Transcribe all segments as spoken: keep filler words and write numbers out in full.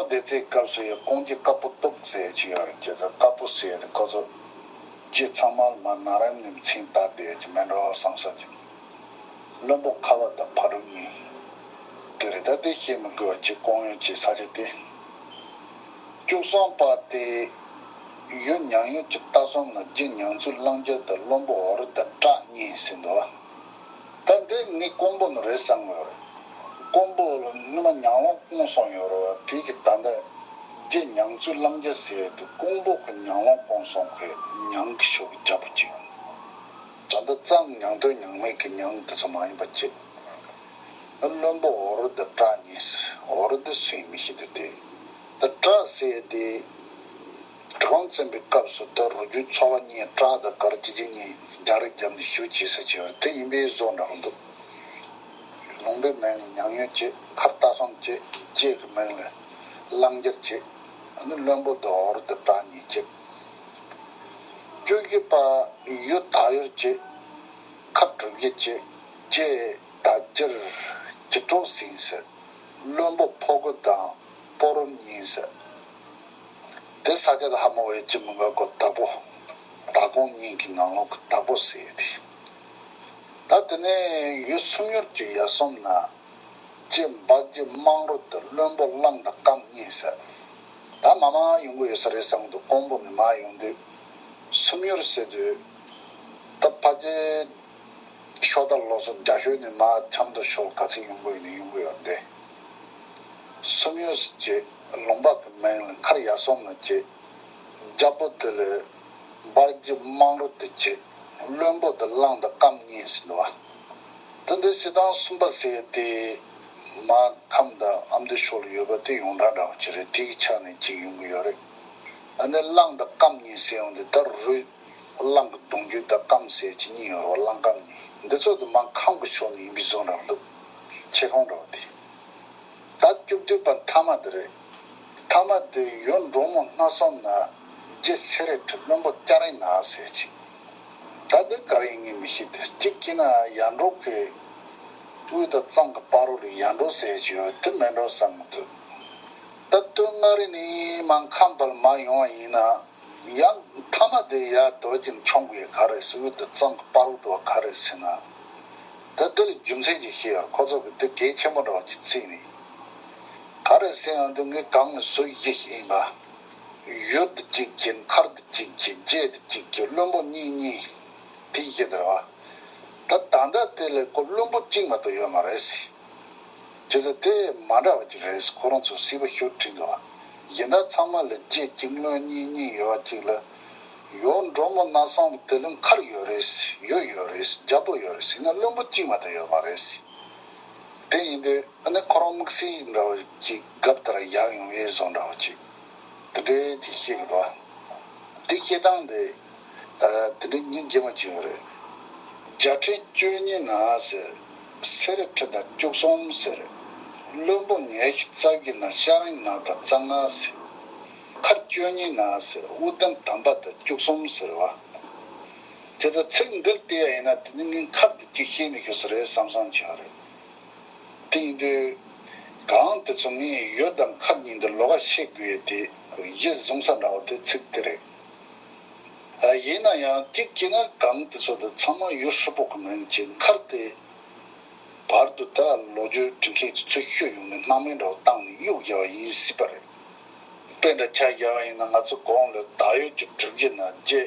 དེ་ཚེ་སྐབས་སུ་ཡང་ཀོང་ཇི་དཀར་པོ་སྟོབས་ཟེར་གྱི་ཡོད་རེད། ཁྱེད་ཚོ་དཀར་པོ་ཟེར་དེ་ཁོ་ཚོ་རྗེ་ཚང་མ་ལ་མ་ན་ར་ནས་མཚན་བཏགས་བསྡད་ཀྱི་མེད་འགྲོ་བསམ་ས་ཀྱི། བློན་པོ་ཁ་བ་དང་ཕ་དྲུག་གཉིས་དེ་རེད། ད་དེ་བཤད་མི་དགོས་པ་ཅིག་ཀོང་ཡུལ་གྱི་ས་ཆ་དེ། བཅུ་གསུམ་པ་དེ་ཡུལ་མྱང་ཡུལ་གྱི་རྟ་ཟམ་ན་རྗེ་མྱང་ཚུལ་གླང་རྒྱལ་དང་བློན་པོ་འོ་རུ་དང་བྲག་གཉིས་ཟིན་འདུག་ད་འདི་ངས་ཀོང་པོ་ནས་རེད་བསམ་གི་ཡོད་རེད། ཀོང་པོ་ལ་སྔོན་མ་ཉང་ལོང་སྐོང་སོང་ཡོད་རེད་བ། དེ་གི་ད་ལྟ་རྗེ་མྱང་ཚུལ་གླང་རྒྱལ་ཟེར་དེ་ཀོང་པོ་གི་ཉང་ལོང་སྐོང་སོང་གི་ཉང་གི་ཕྱོགས་ཀྱི་རྒྱལ་པོ་ཅིག་ད་ལྟ་གཙང་ཉང་སྟོད་ཉང་སྨད་ཀྱི་ཉང་དེ་ཚོ་མ་ཡིན་པ་ཅིག་བློན་པོ་འོ་རུ་དང་བྲག་གཉིས། འོ་རུ་དེ་སུ་ཡིན་མི་ཤེས་དེ་དེ། ད་བྲག་ཟེར་དེ། གྲི་གུམ་བཙན་པའི་སྐབས་སུ་ད་རུ་རྒྱུད་ཚོ་བ་གཉིས་བྲག་དང་གར་ཅི་ཅི་གཉིས་རྒྱ་རི་རྒྱབ་ནས་ཞུ་བྱེད་ས་བྱེད་པ་དེ་ཡིན་པའི་བཟོ་འདྲ་འདུག་ལུང་པའི་མིང་ལ་ཉང་ཡུལ་བྱེད། མཁར་རྟ་ཟམ་བྱེད། རྗེ་གི་མིང་ལ་གླང་རྒྱལ་བྱེད། ཨ་ནི་བློན་པོ་དང་འོ་རུ་དང་བྲག་གཉིས་བྱེད། བཅུ་བཞི་པ་ཡུལ་དར་ཡུལ་བྱེད། མཁར་གྲུ་བཞི་བྱེད། རྗེ་དར་རྒྱལ་གྱི་གྲོགས་ཟིན་ཟེར། བློན་པོ་ཕོ་རྒོད་དང་སྤོ་རོམ་གཉིས་ཟེར། དེ་ས་ཆ་དེ་ཧ་མ་གོ་ཡ་ཅི་མི་དགའ་གོ་དྭགས་པོ། དྭགས་ཀོང་གཉིས་ཀྱི་ནང་ལོགས་ཀྱི་དྭགས་པོ་ཟེར་ཡ་དེ། ད་དེ་ནས་ཡུལ་སུམ་ཡུལ་གྱི་ཡ་སོམ་ན། རྗེ་འབར་གྱི་དམངས་རོ་དང་བློན་པོ་གླང་དང་སྐམ་གཉིས་ཟེར། ད་མ་མ་ཡོང་གི་ཡོད་ས་རེད་བསམ་འདུག་ཀོང་པོ་ནས་མ་ཡོང་དུས། སུམ་ཡུལ་ཟེར་དུས། ད་ཕ་ཅེ། ཤོ་ད་ལོ་སོ་རྒྱ་ཤོད་ནས་མ་ཆམ་དུ་ཤོར་ག་ཚིག་ཡོང་གི་ཡོད་ནས་ཡོང་གི་ཡོད་འདི། སུམ་ཡུལ་ཟེར་ཅེ་ལུང་པ་གི་མིང་ལ་མཁར་ཡ་སོམ་ན་ཅེ། རྒྱལ་པོ་དེ་ལས་འབར་གྱི་དམངས་རོ་དེ་བྱེད། བློན་པོ་དེ་གླང་དང་སྐམ་གཉིས་ཟིན་པ། དེ་འདི་སྤྱི་བཏང་གསུམ་པ་ཟེར་ཏེ། མ་ཁམས་དང་ཨ་མདོའི་ཕྱོགས་ལ་ཡོད་པ་དེ་ཡོངས་གྲགས་འདྲ་བོ་ཅིག་རེད། དེ་གི་ཆ་ནས་ཅིག་ཡོང་གི་ཡོད་རེད། ཨ་ནི་གླང་དང་སྐམ་གཉིས་ཟེར་ཡོང་དུས་ད་རུས་གླང་གི་གདུང་རྒྱུད་དང་སྐམ་ཟེར་གྱི་གཉིས་ཡོད་རེད་བ། གླང་སྐམ་གཉིས་འདི་ཚོ་དུ་མ་ཁམས་ཀྱི་ཕྱོགས་ནས་ཡིན་པའི་བཟོ་འདྲ་བོ་འདུག་ཆེ་ཁོང་འདྲ་བོ་དེ། ད་བཅུ་བདུན་པ་མཐའ་མ་དེ་རེད། མཐའ་མ་དེ་ཡུལ་འབྲོང་མོ་སྣ་གསུམ་ན་རྗེ་སེ་ར་ཁྲི་བློན་པོ་སྐྱ་རེངས་ན་ཟེར་ཅིག་ད་འདི་ག་རེ་ཡིན་ངས་མི་ཤེས། དེ་གཅིག་བྱས་ན་ཡར་འབྲོག་གི་དབུས་དང་གཙང་གི་བར་རོ་ལ་ཡར་འབྲོག་ཟེར་ཅིག་ཡོད་དེ་མིན་འགྲོ་བསམ་གི་འདུག་ད་སྟོད་མངའ་རིས་ནས་མར་ཁམས་བར་མར་ཡོང་བ་ཡིན་ན། ཡང་མཐའ་མ་དེ་ཡར་རྡོ་རྗེ་མཆོང་དགོས་ག་རེ་ཟེར་དབུས་དང་གཙང་གི་བར་རོ་དུ་བ་ག་རེ་ཟེར་ན། ད་འདི་ལ་རྒྱུ་མཚན་ཅིག་ཤེས་ཡོད། ཁོ་ཚོ་གི་འདི་གལ་ཆེན་པོ་འདྲ་བ་ཅིག་བརྩིས་ནས། ག་རེ་ཟེར་ཡང་འདི་ངས་གང་ནས་བཟོ་ཡི་ཤེས་ཡིན་པ། ཡུལ་དུ་གཅིག་གྱིས་མཁར་དུ་གཅིག་གྱིས་རྗེ་དུ་གཅིག་གྱིས་བློན་པོ་གཉིས་གཉིས་དེ་བཞི་དར་བ། ད་ད་ལྟ་དེ་ལས་ཁོ་བློན་པོ་གཅིག་མ་གཏོགས་ཡོད་མ་རེད་ཟེར། བྱས་ཙང་དེ་མ་འདྲ་བ་ཅིག་རེད། ཁོ་རང་ཚོ་སྲིད་པ་ཤུགས་བྲིན་འདུག་བ། གཞན་དག་ཚང་མ་ལ་རྗེ་གཅིག་བློན་གཉིས་གཉིས་ཡོད་པ་ཅིག་ལ། ཡོ་འབྲོང་མོ་སྣ་གསུམ་དེ་ལ་མཁར་ཡོད་རེད། ཡུལ་ཡོད་རེད། རྒྱལ་པོ་ཡོད་རེད་ཟེར་ན་བློན་པོ་གཅིག་མ་གཏོགས་ཡོད་མ་རེད་ཟེར། དེ་ཡིན་དུས་ཨ་ནི་ཁོ་རང་དམིགས་བསལ་འདྲ་བ་ཅིག་རྒྱབ་ལྟར་བཞག་ཡོང་ཡས་བཟོ་འདྲ་བ་ཅིག་དེ་འདྲའི་ཅིག་ཤེས་གི་འདུག་བ། དེ་བཤད་སྟངས་དེ། ཨ། དེ་འདྲའི་སྙིང་རྗེ་མོ་ཅིག་ཡོད་རེད། རྒྱལ་ཕྲན་བཅུ་གཉིས་ན་ཟེར། སེ་ར་ཁྲི་དང་བཅུ་གསུམ་ཟེར། བློན་པོ་ཉི་ཤུ་རྩ་བཞི་ན་ཤ་རིང་ན་དང་རྩ་ལྔ་ཟེར། མཁར་བཅུ་གཉིས་ན་ཟེར། དབུ་ལྡན་དམ་པ་དང་བཅུ་གསུམ་ཟེར་བ། དེ་ལྟར་ཚིག་འདིར་བལྟས་ཡིན་ན་དེ་ནི་ངས་མཁར་དེ་གཅིག་ཤེས་ནས་ཞུ་ས་རེད་བསམ་བསམ་བྱས་པ་རེད། དེ་ཡིན་དུས། གང་དེ་ཚོ་ངས་ཡུལ་དང་མཁར་གཉིས་འདི་ལོགས་ཀ་ཤེས་དགོས་ཡས་དེ་གཞི་བཟུང་ས་འདྲ་བ་དེ་ཚིག་དེ་རེད། ཨ། ཡིན་ན་ཡང་གཅིག་བྱས་ན་གང་དེ་ཚོ་དེ་ཚང་མ་ཡུལ་ཧྲིལ་པོ་གི་མིང་བྱས། མཁར་དེ་བར་དུ་ད་ལོ་རྒྱུས་འབྲི་མཁན་དེ་ཚོས་ཤོད་ཡོང་ནས་སྣང་མེད་འདྲ་བོ་བཏང་ནས་གཡུག་བཞག་པ་ཡིན་སྲིད་པ་རེད། དཔེ་འདྲ་ཆ་བཞག་པ་ཡིན་ན་ང་ཚོ་གོང་ལ་དར་ཡུལ་གྱི་གྲུ་བཞི་ན་རྗེ།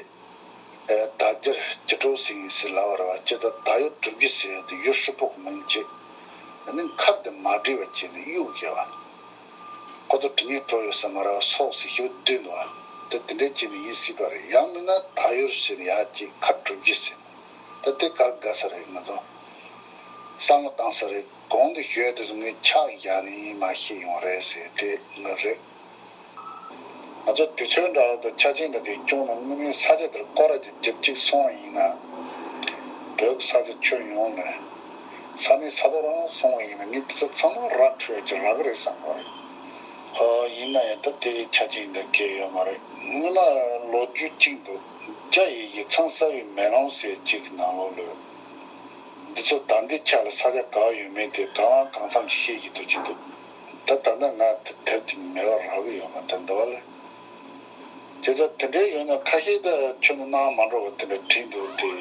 ཨེ། དར་རྒྱས་ཀྱི་གྲོགས་ཟིན་ཟེར་ལབ་པ་རེད་བ། ཇི་ལྟར་དར་ཡུལ་གྲུ་བཞི་ཟེར་ཡ་དེ་ཡུལ་ཧྲིལ་པོ་གི་མིང་བྱས། ཨ་ནི་མཁར་དེ་མ་བྲིས་པ་བྱས་ནས་གཡུག་བཞག་པ། ཁོ་ཚོ་བྲི་ཉན་སྤྲོ་ཡོད་ས་མ་རེད་བ། སོགས་ཟེར་ཞིབ་བསྡུས་འདུག་བ། དེ་དེ་འདྲའི་བྱས་ནས་ཡིན་སྲིད་པ་རེད། ཡང་མིན་ན་དར་ཡུལ་ཟེར་ནས་ཡར་གཅིག་མཁར་གྲུ་བཞི་ཟེར་ནས། ད་དེ་གར་དགའ་ས་རེད། ང་ཚོ་བསམ་བློ་བཏང་ས་རེད། གོང་དུ་ཞུས་དེ་ཚོ་ངས་ཆ་བཞག་ནས་མར་བཤད་ཡོང་རེད་ཟེར་དེ་ངའི་རེད། ང་ཚོ་དུས་ཚོད་འདྲ་བ་དང་ཆ་རྐྱེན་འདྲ་དེ་བྱུང་ན་དངོས་གནས་ས་ཆ་དེར་སྐོར་ར་ཅིག་རྒྱབ་ཅིག་སོང་བ་ཡིན་ན། བོད་ཀྱི་ས་ཆ་ཁྱོན་ཡོངས་ནས་ས་གནས་ས་ཐོག་རང་སོང་བ་ཡིན་ན་མི་དེ་ཚོ་ཚང་མ་ར་འཕྲོད་ཀྱི་རག་གི་རེད་བསམ་གི་རེད། ཨོ། ཡིན་ན་ཡང་ད་དེ་ཆ་རྐྱེན་འདྲ་གལ་ཡོད་མ་རེད། སྔོན་མ་ལོ་རྒྱུས་གཅིག་འདུག་རྒྱ་ཡི་ཡིག་ཚང་གསར་བའི་མེ་ལོང་ཟེར་གཅིག་གི་ནང་ལོགས་ལ། འདི་ཚོ་ད་ལྟའི་ཆ་ལ་ས་ཆ་ག་པར་ཡོད་མེད་དེ་གང་ལ་གང་འཚམ་ཞིག་ཤེས་ཀྱི་འདུག་ཅི་འདུག་ད་ད་ལྟ་ང་དེབ་དེ་མེད་པ་རག་གི་ཡོད་མ་རེད་འདུག་བ་ལ། དེ་ཚོ་དེ་འདྲའི་ཡོད་ན་ཁ་ཤས་ད་ཁྱོད་ནི་གནང་མ་འགྲོ་བ་དེ་འདྲ་བྲིས་འདུག་དེ།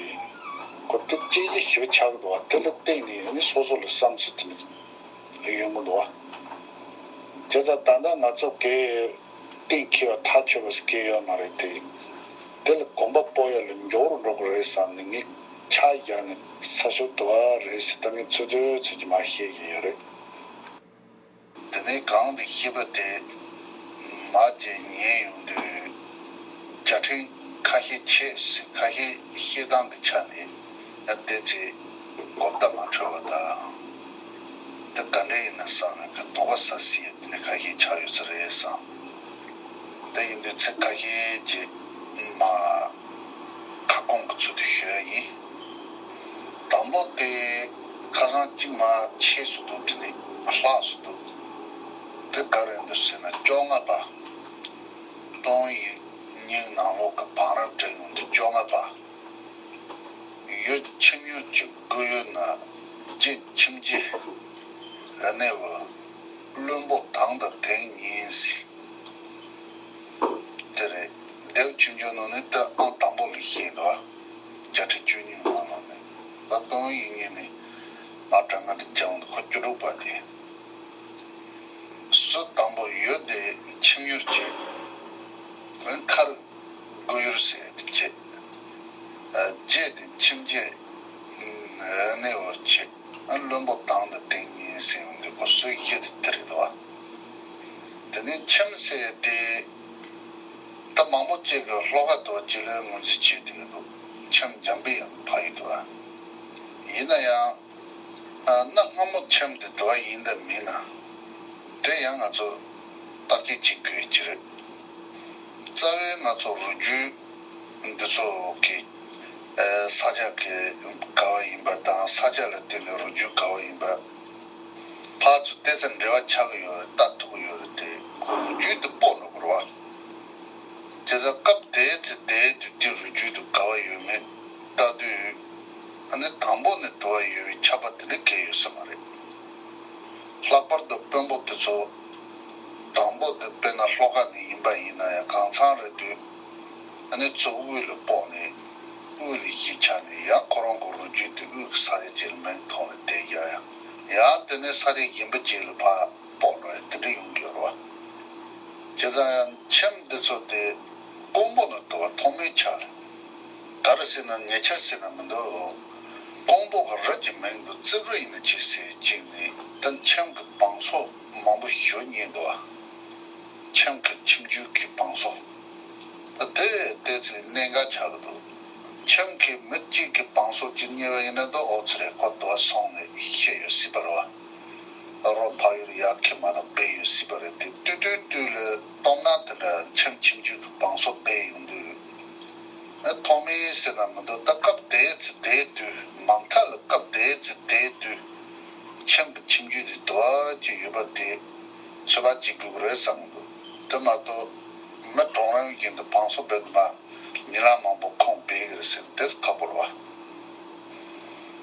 ཁོ་དེ་སྐད་ཆ་ཞིབ་ཆགས་འདུག་བ། དེ་ལ་བརྟེན་ནས་ནི་སོ་སོ་ལ་བསམ་ཚུལ་དེ་འདྲ་ཡོང་གི་འདུག་བ། དེ་ཚོ་ད་ལྟ་ང་ཚོ་གི་གཏན་འཁེལ་བ་ཐག་ཆོད་པ་ཞིག་གི་ཡོད་མ་རེད་དེ། དེ་ལ་གོམ་པ་སྤོ་ཡ་ལ་མགྱོགས་རུ་འགྲོ་གི་རེད་བསམ་ནས་ངས་ཆ་བཞག་ནས་ས་ཞོར་དུ་བ་རེད་ཟེར་ད་ངས་ཚོད་ཚོད་ཚོད་ཀྱི་མ་བཤད་ཀྱི་ཡོད་རེད། དེ་ནས་གང་དེ་ཤེས་པ་དེ་མ་བརྗེད་ཉན་ཡོང་དུས་བརྒྱ་ཕྲན་ཁ་ཤས་ཆེ་ཟེར་ཁ་ཤས་བཤད་སྟངས་ཀྱི་ཆ་ནས་ཡང་བལྟས་ཚེ་གོ་བརྡ་མ་འཕྲོད་པ་དང་། དེ་ག་འདྲ་ཡིན་ན་བསམ་ནས་ཁ་དོགས་པ་ཟ་སྲིད་ཡ་དེ་ནས་ཁ་ཤས་ཆགས་ཡོད་ས་རེད་བསམ། དེ་ཡིན་དུས་ཚེ་ཁ་ཤས་ཀྱི་མ་ཁ་སྐོང་གི་ཚུལ་དུ་ཞུ་ཡ་ཡིན། དང་པོ་དེ་ཁ་སང་གཅིག་མ་ཆད་སོང་འདུག་དེ་ནས་ལྷག་སོང་འདུག་དེ་ག་རེ་འདུག་ཟེར་ན་བཅོ་ལྔ་པ། ཀྲོང་ཡིག་རྙིང་ནང་ལོགས་ཀྱི་བང་རིམ་བྲིས་ཡོང་དུས་བཅོ་ལྔ་པ། ཡུལ་ཆིབས་གཡུལ་གྱི་སྒོ་ཡུལ་ན་རྗེ་ཁྱིམ་རྗེ་གནས་བུ་བློན་པོ་དང་དང་དེང་ཉིན་ཟེར། དེ་རེད། ལྡེའུ་ཆོས་འབྱུང་ནང་ནས་ད་ཨང་དང་པོ་ལ་བཤད་འདུག་བ། བརྒྱ་ཁྲི་བཅུ་གཉིས་ནང་ནང་ནས་ད་ཀྲོང་ཡིག་རྙིང་ནས་མ་དྲ་ང་དྲི་བྱ་འོང་ཁོ་བཅུ་དྲུག་པ་དེ། སུ་དང་པོ་ཡུལ་དེ་ཁྱིམ་ཡུལ་བྱེད། མཁར་སྒོ་ཡུལ་ཟེར་དེ་བྱེད། རྗེ་དེ་ཁྱིམ་རྗེ་གནས་བུ་བྱེད། བློན་པོ་དང་དང་དེང་ཉིན་ཟེར་འདི་ཁོ་སུའི་ཡུལ་དེ་དེ་རེད་བ། དེ་ནས་ཁྱིམ་ཟེར་དེ། ད་མང་པོ་ཅིག་གིས་ལྷོ་ཁ་དུ་བ་ཅིག་ལ་ངོས་འཛིན་བྱེད་དེ་ཡོད་འདུག་ཁྱིམ་འཇམ་པའི་ཡང་ཕ་ཡུལ་དུ་བ། ཡིན་ན་ཡང་། གནའ་སྔ་མོ་ཁྱིམ་དེ་དུ་བ་ཡིན་དང་མིན་ན། དེ་ཡང་ང་ཚོ་བརྟག་དཔྱད་བྱེད་དགོས་ཀྱི་རེད། རྩ་བའི་ང་ཚོ་རུས་རྒྱུད་འདི་ཚོ་གི་ས་ཆ་གི་ག་བ་ཡིན་པ་དང་ས་ཆ་ལ་བརྟེན་ནས་རུས་རྒྱུད་ག་བ་ཡིན་པ། ཕར་ཚུར་བལྟས་ཚེ་འབྲེལ་བ་ཆགས་ཀྱི་ཡོད་རེད། ལྟ་ཐུབ་ཀྱི་ཡོད་རེད་དེ་ཁོ་རུས་རྒྱུད་དུ་སྤོ་འགྲོ་དགོས་རེད་བ། བྱས་ཙང་སྐབས་དེའི་ཚེ་དེའི་དུས་དེ་རུས་རྒྱུད་དུ་ག་བ་ཡོད་མེད་ལྟ་དུས། ཨ་ནི་དང་པོ་ནས་དུ་བ་ཡོད་པའི་ཆ་པ་དེ་འདྲ་གལ་ཡོད་ས་མ་རེད། ལྷག་པར་དུ་དཔོན་པོ་དེ་ཚོ། དང་པོ་དེ་དཔེར་ན་ལྷོ་ཁ་ནས་ཡིན་པ་ཡིན་ན་ཡང་གང་ཚང་རེད་དུས། ཨ་ནི་གཙོ་དབུས་ལ་སྤོ་ནས་དབུས་ལ་གཞིས་ཆགས་ནས་ཡང་ཁོ་རང་གི་རུས་རྒྱུད་དེ་དབུས་ཀྱི་ས་ཆ་ཅིག་ལ་མིང་ཐོགས་ནས་བསྡད་ཡ་ཡང་ཡང་དེ་ནས་ས་ཆ་གཞན་པ་ཅིག་ལ་ཕར་སྤོ་འགྲོ་ཡ་དེ་འདྲ་ཡོང་གི་ཡོད་རེད་བ། བྱས་ཙང་ཡང་ཁྱིམ་འདི་ཚོ་དེ་ཀོང་པོ་ནས་དུ་བ་ཐོག་མའི་ཆར། ག་རེ་ཟེར་ན་ཉེ་ཆར་ཟེར་ན་མི་འདུག་ཀོང་པོ་གི་རི་གི་མིང་དུ་རྩིབ་རི་ཡིན་ན་ཅི་ཟེར་གཅིག་ནས་ད་ཁྱིམ་གི་བང་སོ་མང་པོ་ཞུ་རྙེད་འདུག་བ། ཁྱིམ་གི་ཁྱིམ་རྒྱུད་ཀྱི་བང་སོ། ད་དེ་བལྟས་ཚེ་གནད་འགག་ཆགས་ཀྱི་འདུག་ཁྱིམ་གི་མི་གཅིག་གི་བང་སོ་གཅིག་རྙེད་པ་ཡིན་ན་ད་ཨོ་ཙི་རེད་ཁོ་དུ་བ་སོང་ནས་ཤི་ཡོད་སྲིད་པ་རེད་བ། རོ་ཕ་ཡུལ་ཡར་ཁྱིམ་མ་དང་སྦས་ཡོད་སྲིད་པ་རེད་དེ་ལྟོས་ལྟོས་ལྟོས་ལ་སྟོང་ན་དེ་འདྲ་ཁྱིམ་ཁྱིམ་རྒྱུད་ཀྱི་བང་སོ་སྦས་ཡོང་དུས། ཨ་ཐོག་མའི་ཟེར་ན་མི་འདུག་ད་སྐབས་དེའི་ཚེ་དེའི་དུས་མང་ཐག་ལ་སྐབས་དེའི་ཚེ་དེའི་དུས། ཁྱིམ་གྱི་ཁྱིམ་རྒྱུད་དེ་དུ་བ་ཅིག་ཡོད་པ་དེ་ཚོད་དཔག་བྱེད་དགོས་ཀྱི་རེད་བསམ་གི་འདུག་དེ་མ་གཏོགས་མི་གྲོང་རིམ་བཞིན་དུ་བང་སོ་སྦས་དུ་མ་ཉི་ལ་མང་པོ་ཁོང་སྦས་ཀྱི་རེད་ཟེར་དེ་ཁག་པོ་རེད་བ།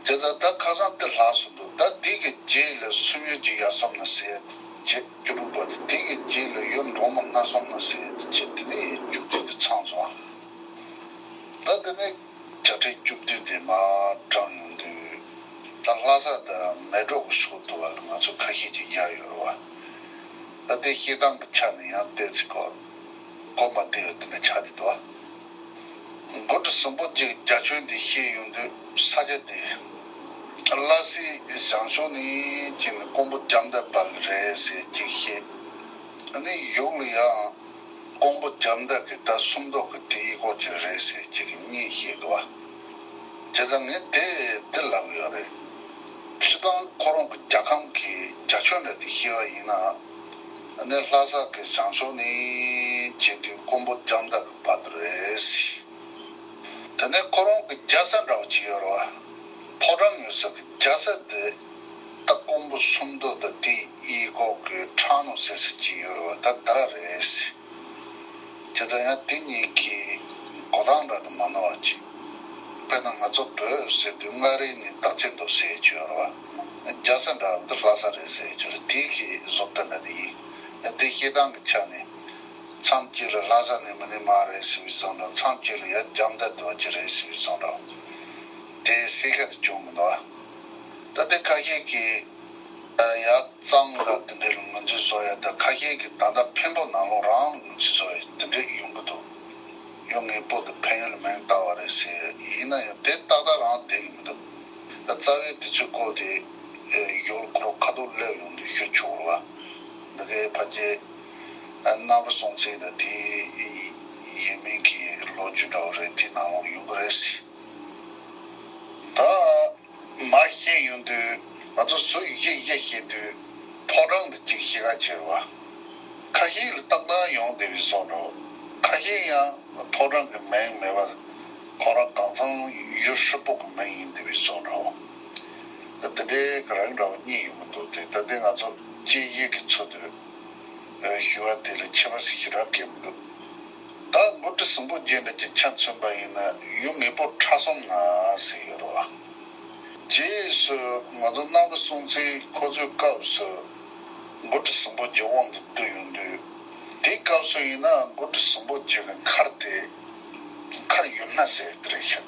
དེ་ལྟར་ད་ཁ་སང་དེ་ལྷག་སོང་འདུག་ད་འདི་གི་རྗེས་ལ་སུམ་ཡུལ་གྱི་ཡར་སོང་ན་ཟེར་ཡ་དེ་བྱེད་བཅུ་དྲུག་པ་དེ་འདི་གི་རྗེས་ལ་ཡུལ་འབྲོང་མོ་སྣ་སོང་ན་ཟེར་ཡ་དེ་བྱེད་དེ་ནས་བཅུ་བདུན་དེ་ཚང་སོང་ཨ། ད་དེ་ནས་བརྒྱ་ཕྲག་བཅུ་བདུན་དེ་མར་དྲངས་ཡོང་དུས་ད་ལྷ་ས་དང་མལ་གྲོ་གི་ཕྱོགས་དུ་བ་ལ་ང་ཚོ་ཁ་ཤས་ཀྱིས་ཡར་ཡོད་རེད་བ། ད་དེ་བཤད་སྟངས་ཀྱི་ཆ་ནས་ཡང་བལྟས་ཚེ་གོ་གོ་མ་བདེ་བ་དེ་འདྲ་ཆགས་ཀྱི་འདུག་བ། མགོ་ཁྲི་སྲིན་པོ་རྗེ་རྒྱ་ཁྱོན་འདི་བཤད་ཡོང་དུས་ས་ཆ་དེ། ལྷ་སའི་བྱང་ཕྱོགས་ནས་ཅིག་ནི་ཀོང་པོ་རྒྱ་མདའ་བར་རེད་ཟེར་གཅིག་བཤད། ཨ་ནི་ཡུལ་ལ་ཡང་ཀོང་པོ་རྒྱ་མདའ་གི་ད་སུམ་མདོ་གི་དེའི་སྐོར་ཅིག་རེད་ཟེར་གཅིག་གཉིས་བཤད་འདུག་བ། བྱས་ཙང་ངས་དེ་དེ་ལབ་ཡོད་རེད། སྤྱིར་བཏང་ཁོ་རང་གི་རྒྱལ་ཁམས་ཀྱི་རྒྱ་ཁྱོན་འདྲ་དེ་བཤད་པ་ཡིན་ན། ཨ་ནི་ལྷ་ས་གི་བྱང་ཕྱོགས་ནས་བྱེད་དུས་ཀོང་པོ་རྒྱ་མདའ་གི་བར་དུ་རེད། དེ་ནས་ཁོ་རང་གི་རྒྱལ་ས་འདྲ་བོ་ཅིག་ཡོད་རེད་བ། ཕོ་བྲང་ཡོད་ས་གི་རྒྱལ་ས་དེ་ད་ཀོང་པོ་སུམ་མདོ་དང་དེའི་གཡས་ཁོག་གི་ཁྲག་ནོར་ཟེར་ས་ཅིག་ཡོད་རེད་བ། ད་དེ་ར་རེད། བྱས་ཙང་ཡང་དེ་གཉིས་ཀྱི་གོ་སྟངས་འདྲ་དུ་མ་ནོར་བ་ཅིག་དཔེར་ན་ང་ཚོ་བོད་ཟེར་དུས་མངའ་རིས་ནས་སྟག་ཚང་དུ་ཟེར་གྱི་ཡོད་རེད་བ། རྒྱལ་ས་འདྲ་བོ་དེ་ལྷ་ས་རེད་ཟེར་གྱི་རེད། དེ་གི་བཟོ་ལྟ་འདྲ་དེ་ཡིན། དེ་བཤད་སྟངས་ཀྱི་ཆ་ནས་མཚམས་གཅིག་ལ་ལྷ་ས་ནས་མི་ནི་མ་རེད་ཟེར་བའི་བཟོ་འདྲ། མཚམས་གཅིག་ལ་ཡར་རྒྱ་མདའ་དེ་བ་ཅིག་རེད་ཟེར་བའི་བཟོ་འདྲ། དེ་སེ་ཁ་དེ་བྱུང་མི་འདུག་ད་དེ་ཁ་ཤས་ཀྱིས་ཡར་གཙང་ལ་དེ་འདྲའི་ལ་ངོས་འཛིན་བཟོ་ཡ། ད་ཁ་ཤས་ཀྱིས་ད་ལྟ་འཕན་པོ་ནང་ལོགས་རང་ལ་ངོས་འཛིན་བཟོ་ཡ་དེ་འདྲའི་ཡོང་གི་འདུག་ཡང་ངེས་པོ་དེ་ཕན་ཡོན་མིང་བཏགས་པ་རེད་ཟེར། ཡིན་ན་ཡང་དེ་ཏག་ཏག་རང་བསྡད་ཀྱི་མི་འདུག་ད་རྩ་བའི་དུས་ཚོད་སྐོར་དེ་ཡོལ་འཁོར་ཁ་ཐོག་སླེབས་ཡོང་དུས་ཤོད་ཆོག་ལ། འདི་གའི་ཕལ་ཆེར་རྣམ་པ་སྲུང་བརྩི་དང་དེའི་ཡིན་མིན་གྱི་ལོ་རྒྱུས་འདྲ་བོ་རེད། དེའི་ནང་ལོགས་ཡོང་གི་རེད་ཟེར། ད། མ་ཤེས་ཡོང་དུས་ང་ཚོ་སུ་ཡི་ཤེས་ཤེས་ཤེས་དུས་ཕོ་བྲང་དུ་གཅིག་ཤེས་ཀ་བྱེད་བ། ཁ་ཤས་ལ་ཏག་ཏག་ཡོང་བསྡད་པའི་བཟོ་འདྲ་བོ། ཁ་ཤས་ཡང་ཕོ་བྲང་གི་མིང་མེད་པར་ཁོ་རང་གང་ཚང་ཡུལ་ཧྲིལ་པོ་གི་མིང་ཡིན་བསྡད་པའི་བཟོ་འདྲ་བོ། ད་དེ་འདྲའི་གི་རང་འདྲ་བོ་གཉིས་ཡོང་གི་འདུག་དེ་ད་ལྟའི་ང་ཚོ་དཔྱད་ཡིག་གི་ཚུལ་དུ་ཞུ་བ་དེ་ལ་ཁྱད་པར་ཞིག་རག་གི་མི་འདུག་ད་མགོ་ཁྲིད་སྲིན་པོ་རྗེ་འདྲ་ཅིག་ཆ་མཚོན་པ་ཡིན་ན་ཡུལ་ངེས་པོ་ཁྲ་གསུམ་ན་ཟེར་ཡོད་རེད་བ། རྗེས་སུ་ང་ཚོ་རྣམ་པ་སྲུང་བརྩིའི་ཁོ་ཚོའི་སྐབས་སུ་མགོ་ཁྲིད་སྲིན་པོ་རྗེ་དབང་དུ་བསྡུས་ཡོང་དུས། དེའི་སྐབས་སུ་ཡིན་ན་མགོ་ཁྲིད་སྲིན་པོ་རྗེ་གི་མཁར་དེ་མཁར་ཡུལ་སྣ་ཟེར་དེ་རེད་ཤག་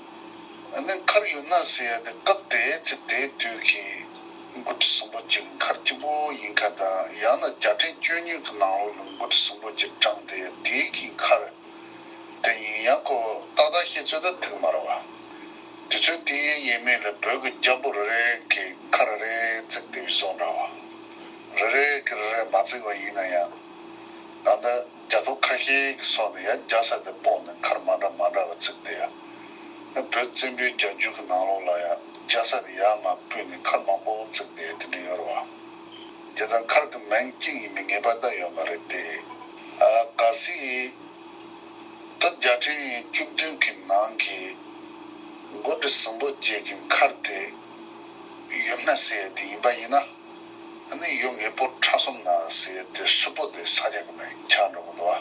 ཨ་ནི་མཁར་ཡུལ་སྣ་ཟེར་ཡ་དེ་སྐབས་དེའི་ཚེ་དེའི་དུས་ཀྱི་མགོ་ཁྲིད་སྲིན་པོ་རྗེ་གི་མཁར་གཅིག་པོ་ཡིན་ཁ་དང་། ཡང་ན་རྒྱལ་ཕྲན་བཅུ་གཉིས་ཀྱི་ནང་ལོགས་ལ་མགོ་ཁྲིད་སྲིན་པོ་རྗེ་དྲངས་ཏེ་དེའི་གི་མཁར་དེ་ཡིན། ཡང་ཁོ་ཏག་ཏག་ཤེས་ཚོད་ད་ཐུག་མ་རེད་བ། དུས་ཚོད་དེའི་ཡས་མས་ལ་བོད་ཀྱི་རྒྱལ་པོ་རེ་རེ་གི་མཁར་རེ་རེ་བརྩིགས་བསྡད་པའི་བཟོ་འདྲ་བ། རེ་རེ་གི་རེ་རེ་མ་བརྩིགས་པ་ཡིན་ན་ཡང་། ད་ལྟ་རྒྱ་ཐོ་ཁ་ཤས་ཀྱི་སོགས་ནས་ཡང་རྒྱལ་ས་དེ་སྤོས་ནས་མཁར་མ་འདྲ་མ་འདྲ་བ་བརྩིགས་བསྡད་ཡ། བོད་བཙན་པོའི་རྒྱལ་རྒྱུད་ཀྱི་ནང་ལོགས་ལ་ཡང་རྒྱལ་ས་དེ་ཡར་མར་སྤོས་ནས་མཁར་མང་པོ་བརྩིགས་བསྡད་ཡ་དེ་འདྲ་ཡོད་རེད་བ། དེ་ལྟར་མཁར་གྱི་མིང་གཅིག་ཡིན་པའི་ངེས་པ་ད་ཡོད་མ་རེད་དེ། ཨ། གལ་སྲིད། ད་རྒྱལ་ཕྲན་བཅུ་བདུན་གྱི་ནང་གི་མགོ་ཁྲིད་སྲིན་པོ་རྗེ་གི་མཁར་དེ་ཡུལ་སྣ་ཟེར་ཡ་དེ་ཡིན་པ་ཡིན་ན། ཨ་ནི་ཡུལ་ངེས་པོ་ཁྲ་གསུམ་ན་ཟེར་ཡ་དེ་ཧྲིལ་པོ་དེ་ས་ཆ་གི་མིང་ཆགས་འགྲོ་གི་འདུག་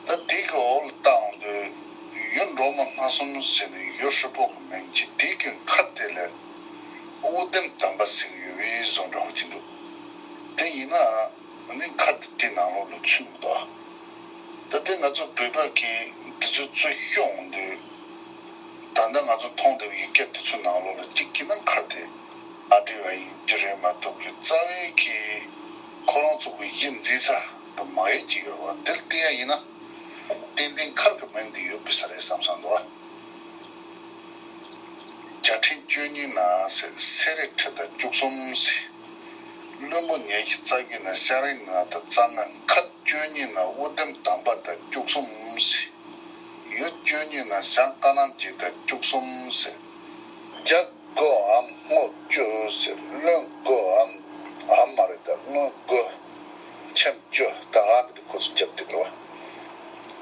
བ། ད་དེ་གི་འོག་ལ་བལྟ་འོང་དུས་ཡུལ་འབྲོག་མོ་སྣ་གསུམ་ཟེར་ནས་ཡུལ་ཧྲིལ་པོ་གི་མིང་གཅིག་དེ་གི་མཁར་དེ་ལ་དབུ་ལྡན་དམ་པ་ཟེར་གི་ཡོད་པའི་བཟོ་འདྲ་བོ་ཅིག་འདུག་དེ་ཡིན་ན། ཨ་ནི་མཁར་དེ་དེའི་ནང་ལོགས་ལ་ཚུད་མི་འདུག་ད་ལྟའི་ང་ཚོ་བོད་པ་གིས་དེ་ཚོ་ཚུར་ཤོད་འོང་དུས། ད་ལྟ་ང་ཚོ་མཐོང་བསྡད་པའི་ཡིག་ཆ་དེ་ཚོའི་ནང་ལོགས་ལ་གཅིག་གིས་ན་མཁར་དེ་ཨ་འབྲི་བ་ཡིན་རྒྱུ་རེད་མ་གཏོགས་ཀྱི་རྩ་བའི་གི་ཁོ་རང་ཚོ་གི་གཞི་འཛིན་ས་གི་མ་དབྱེ་ཅིག་ཡོད་པ་དེར་བལྟས་ཡ་ཡིན་ན། ཏན་ཏན་མཁར་གི་མིང་དེ་ཡོད་དགོས་ས་རེད་བསམ་བསམ་འདུག་རྒྱལ་ཕྲན་བཅུ་གཉིས་ན་ཟེར། སེ་ར་ཁྲི་དང་བཅུ་གསུམ་ཟེར། བློན་པོ་ཉི་ཤུ་རྩ་བརྒྱད་ན་ཤཱ་རིའི་ནགས་དང་རྩ་ལྔ། མཁར་བཅུ་གཉིས་ན་དབུ་ལྡན་དམ་པ་དང་བཅུ་གསུམ་ཟེར། ཡུལ་བཅུ་གཉིས་ན་ཞང་བཀའ་གནམ་རྗེ་དང་བཅུ་གསུམ་ཟེར། རྒྱལ་དགུའམ་དངོས་བཅུ་ཟེར། བློན་དགུའམ་ཨ་མ་རེད་ད། བློན་དགུ་ཁྱིམ་བཅུ་ད་ཨ་འདི་ཁོ་ཚོ་རྒྱབ་དེ་འགྲོ་བ།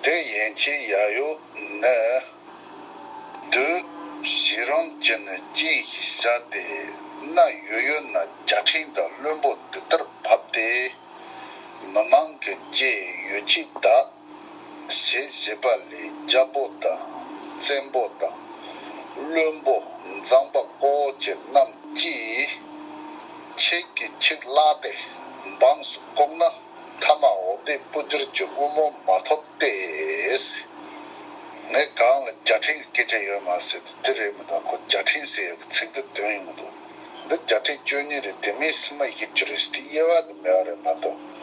དེ་ཡན་ཆད་ཡ་ཡོ་ནི། བདུད་བྱེ་རང་ཅན་ནི་སྐྱེས་ཤིག་བྱ་སྟེ། གནའ་ཡོད་ཡོད་ན་རྒྱལ་ཕྲན་དང་བློན་པོ་འདི་ལྟར་བབས་ཏེ། མི་མང་གི་རྗེས་ཡོ་བྱད་དག་ཞེས་བྱས་པ་ལས་རྒྱལ་པོ་དང་བཙན་པོ་དང་བློན་པོ་མཛངས་པ་ཀོ་ཅན་རྣམས་ཀྱིས་ཁྱེད་ཀྱི་ཁྱིག་བླངས་ཏེ་འབངས་སུ་བཀུག་ན། ཐ་མ་འོ་དེ་སྤུ་གྱུར་གྱི་དབུ་མོ་མ་ཐོབ་སྟེ། ངས་གང་ལ་རྒྱལ་ཕྲན་གྱི་སྐད་ཆ་ཡོད་མ་ཟེར་དུས་དེ་རེད་མི་འདུག་ཁོ་རྒྱལ་ཕྲན་ཟེར་ཡག་གི་ཚིག་དེ་དོན་ཡོང་གི་འདུག་འདི་རྒྱལ་ཕྲན་བཅུ་གཉིས་རེད། དེ་མིན་སྲིད་མ་བཞི་བཅུ་རེད་ཟེར་དུས་དབྱེ་བ་དེ་མེད་པ་རེད་མ་གཏོགས།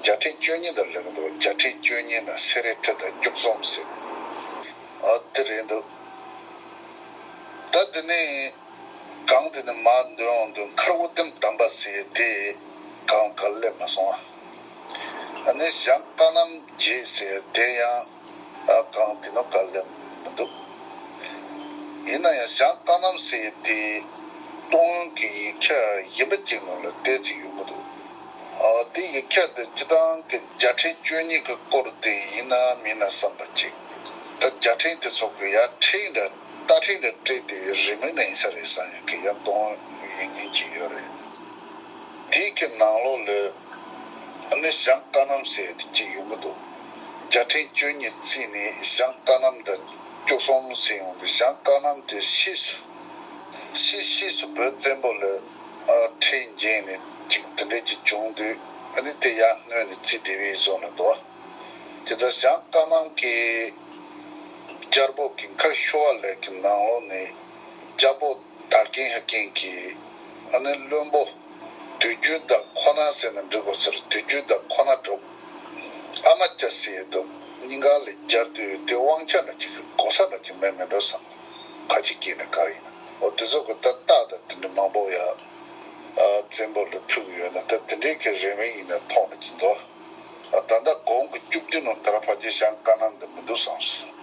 རྒྱལ་ཕྲན་བཅུ་གཉིས་དང་ལེགས་འདུག་རྒྱལ་ཕྲན་བཅུ་གཉིས་ན་སེ་ར་ཁྲི་དང་བཅུ་གསུམ་ཟེར། ཨ་དེ་རེད་འདུག་ད་དེ་ནས། གང་དེ་ནི་མ་འདོན་འོང་དུ་མཁར་དབུ་ལྡན་དམ་པ་ཟེར་དེ་གང་ག་ལས་མ་སོང་བ། ཨ་ནི་ཞང་བཀའ་གནམ་རྗེ་ཟེར་དེ་ཡང་ཨ་གང་དེ་ནོ་ག་ལས་མི་འདུག་ཡིན་ན་ཡང་ཞང་བཀའ་གནམ་ཟེར་དེ་སྟོང་ཡོན་གྱི་ཡིག་ཆ་གཞན་པ་ཅིག་ནང་ལ་བལྟས་ཚིག་ཡོད་མི་འདུག་ཨ་དེ་ཡིག་ཆ་དེ་སྤྱི་བཏང་གི་རྒྱལ་ཕྲན་བཅུ་གཉིས་ཀྱི་སྐོར་དེ་ཡིན་ན་མིན་ན་བསམ་པ་ཅིག་ད་རྒྱལ་ཕྲན་དེ་ཚོ་གི་ཡར་ཁྲིད་འདྲ་རྟ་ཁྲིད་འདྲ་སྤྲད་དེ་རི་མོ་ནས་ཡིན་ས་རེད་བསམ་ཡོད་གི་ཡར་གཏོང་ཡིན་ངེས་ཀྱི་ཡོད་རེད། དེའི་གི་ནང་ལོགས་ལ་ཨ་ནི་ཞང་བཀའ་གནམ་ཟེར་དེ་གཅིག་ཡོང་གི་འདུག་རྒྱལ་ཕྲན་བཅུ་གཉིས་བརྩིས་ནས་ཞང་བཀའ་གནམ་དང་བཅུ་གསུམ་ཟེར་ཡོང་དུས་ཞང་བཀའ་གནམ་དེ་ཕྱིས་སུ་ ཕྱིས་ཕྱིས་སུ་བོད་བཙན་པོ་ལ་ཨ་ཁྲལ་འཇལ་ནས་ཅིག་དེ་འདྲས་ཅིག་བྱུང་དུས། ཨ་ནི་དེ་ཡར་སྣོན་ནས་རྩིས་དེ་བས་བཟོ་ནས་འདུག་དེ་ལྟར་བྱང་ཀ་ནང་གི་རྒྱལ་པོ་གི་མཁར་ཤོར་བ་ལས་ཀྱི་ནང་ལོགས་ནས་རྒྱལ་པོ་དར་ཀན་ཧ་ཀན་གྱི་ཨ་ནི་བློན་པོ་དུས་རྒྱུན་དང་ཁོ་ན་ཟེར་ན་འགྲིག་གོ་ཟེར། དུས་རྒྱུན་དང་ཁོ་ན་འགྲོ། ཨ་མ་ཅ་ཟེར་དུ་སྙིང་ག་ལས་སྦྱར་དུས་དེ་དབང་ཆ་འདྲ་ཅིག་གོ་ས་འདྲ་ཅིག་མེད་མེད་འགྲོ་བསམ། ཁ་ཅིག་སྐྱེས་ནས་ག་རེ་ཡིན་ན། འོ་དེ་ཚོ་གི་ད་རྟགས་དང་དེ་འདྲ་མང་པོ་ཡ་ཨ་བཙན་པོ་ལ་ཕུལ་གི་ཡོད་ན། ད་དེ་འདྲའི་གི་རེ་བ་ཡིན་ན་མཐོང་ནས་ཅི་འདུག་ཨ་ད་ལྟ་གོང་གི་བཅུ་བདུན་ནང་དར་ཕ་ཅི་ཤང་ཀ་ནང་འདི་མི་འདུག་བསམ་སོང་།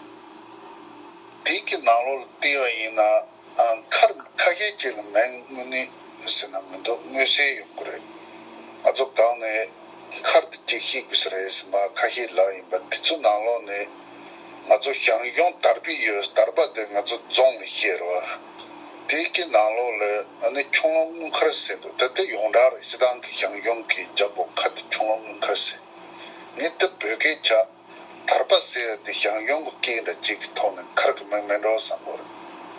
དེ་གི་ནང་ལོགས་ལ་བལྟས་པ་ཡིན་ན། ཨ་མཁར་ཁ་ཤས་ཅིག་ལ་མེད་དངོས་གནས་ཟེར་ན་མི་འདུག་མངོན་གསལ་ཡོད་ཀྱི་རེད། ང་ཚོ་གང་ནས་མཁར་དེ་གཅིག་ཤེས་དགོས་ས་རེད་ཟེར་མ་ཁ་ཤས་ལབ་ཡིན་པ། དེ་ཚོ་ནང་ལོགས་ནས་ང་ཚོ་ཞང་ཞུང་དར་པའི་ཡོད། དར་པ་དེ་ང་ཚོ་རྫོང་ལ་བཤད་རོགས། དེ་གི་ནང་ལོགས་ལ་ཨ་ནི་ཁྱུང་ལུང་དངུལ་མཁར་ཟེར་འདུག་ད་དེ་ཡོངས་གྲགས་རེད། སྤྱིར་བཏང་གི་ཞང་ཞུང་གི་རྒྱལ་པོ་མཁར་དེ་ཁྱུང་ལུང་དངུལ་མཁར་ཟེར། ངས་དེ་བོད་སྐད་ཆ། དར་པ་ཟེར་དེ་ཞང་ཞུང་གི་སྐད་འདྲ་ཅིག་གི་ཐོག་ནས་མཁར་གི་མིང་མིན་འགྲོ་བསམ་གོ་རེད།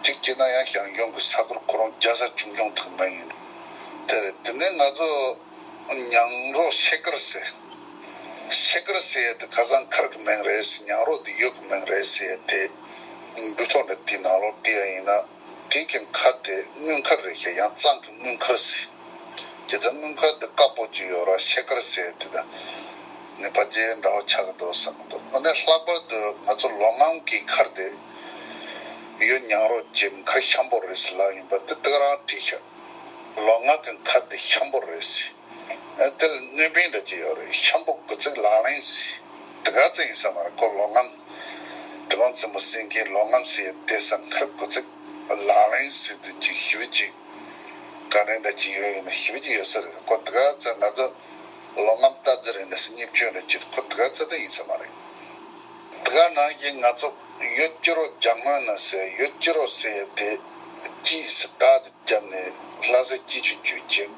གཅིག་བྱས་ན་ཡང་ཞང་ཞུང་གི་ས་ཁུལ་ཁོ་རང་རྒྱལ་ས་ཆུང་ཆུང་དག་མིང་ཡིན་འགྲོ། དེ་རེད། དེ་ནས་ང་ཚོ་ཉང་རོ་ཤེལ་དཀར་ཟེར། ཤེལ་དཀར་ཟེར་དེ་ཁ་སང་མཁར་གི་མིང་རེད་ཟེར། ཉང་རོ་དེ་ཡུལ་གི་མིང་རེད་ཟེར་དེ། འབུ་ཐོག་འདྲ་དེའི་ནང་ལོགས་བལྟས་པ་ཡིན་ན། དེ་གི་མཁར་དེ་དངུལ་མཁར་རེད་ཤག་ཡང་གཙང་གི་དངུལ་མཁར་ཟེར། དེ་ཚོ་དངུལ་མཁར་དེ་དཀར་པོ་ཅིག་ཡོད་ར། ཤེལ་དཀར་ཟེར་དེ་དང་། ནི་ཕ་རྗེས་འདྲ་བོ་ཆགས་ཀྱི་འདུག་བསམ་གྱི་འདུག་ཨ་ནི་ལྷག་པར་དུ་ང་ཚོ་ལོ་ངམ་གྱི་མཁར་དེ་ཡུལ་ཉང་རོ་གྱི་མཁར་ཤམ་པོ་རེད་ཟེར་ལབ་ཡིན་པ་དེ་དེ་ག་རང་བྲིས་ཤག་ལོ་ངམ་གྱི་མཁར་དེ་ཤམ་པོ་རེད་ཟེར། ཨ་དེ་ལ་སྣོན་པིན་འདྲ་ཅིག་ཡོད་རེད། ཤམ་པོ་དགུ་བརྩེགས་ལག་ལེན་ཟེར། དེ་ག་ཚོད་ཡིན་ས་མ་རེད། ཁོ་ལོ་ངམ། དེ་རང་བཙུན་མོ་སེང་གེ་ལོ་ངམ་ཟེར་དེ་ས་མཁར་དགུ་བརྩེགས་ལག་ལེན་ཟེར་དེ་ཅིག་ཞིབ་ཅིག་ག་རེ་འདྲ་ཅིག་ཡོད་ཡིན་ན་ཞིབ་ཅིག་ཡོད་ས་རེད། ཁོ་དེ་ག་ཚོད་ང་ཚོ་ལོ་ངམ་ལྟ་ཟེར་ཡིན་ན་ས་སྙིབ་བཅོས་འདྲ་ཅིག་ཁོ་དེ་ག་ཚོད་ད་ཡིན་ས་མ་རེད། དེ་ག་ནང་བཞིན་ང་ཚོ་ཡུལ་སྤྱི་རོ་རྒྱ་སྔོན་ན་ཟེར། ཡུལ་སྤྱི་རོ་ཟེར་དེ་ཅི་ཟེར་ད་དེ། བརྒྱབ་ནས་ལྷ་ས་སྐྱིད་ཆུ་བརྒྱུད་ཅིང་།